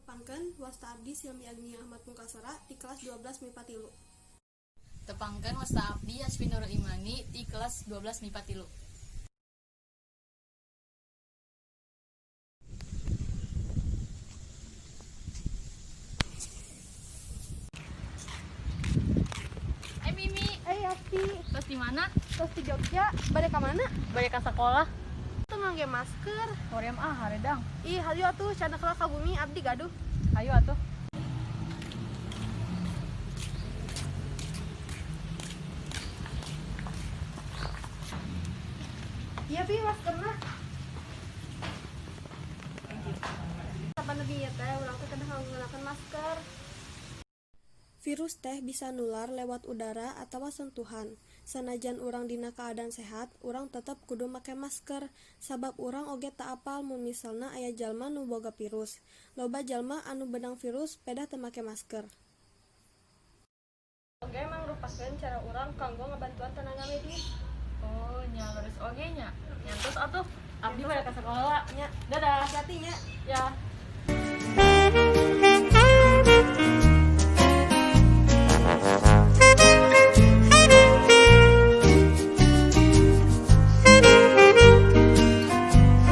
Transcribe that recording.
Tepangkeun wasta abdi Silmi Agnia Ahmad Pungkasora di kelas 12 MIPA 3. Tepangkeun wasta abdi Yasmin Nurul Imani di kelas 12 MIPA 3. Mimi, Yasti, terus di mana? Terus di Jogja, bade ka mana? Bade ka sekolah. Teu ngangge masker. Hoream ah haredang. Ih, hayu atuh candak lah ka bumi abdi gaduh. Hayu atuh. Iya pi maskerna. Pandemi ieu teh urang teh kedah menggunakan masker. Virus teh bisa nular lewat udara atawa sentuhan. Sanajan urang dina keadaan sehat, urang tetep kudu make masker, sabab urang oge teu apal mun misalna aya jalma nu boga virus. Loba jalma anu beunang virus pedah teu make masker. Oge mangrupakeun cara urang kanggo ngabantuan tenaga medis. Oh, nya leres oge nya. Nya entos atuh. Abdi bade ka sakola. Nya. Dadah. Hati-hati nya. Ya.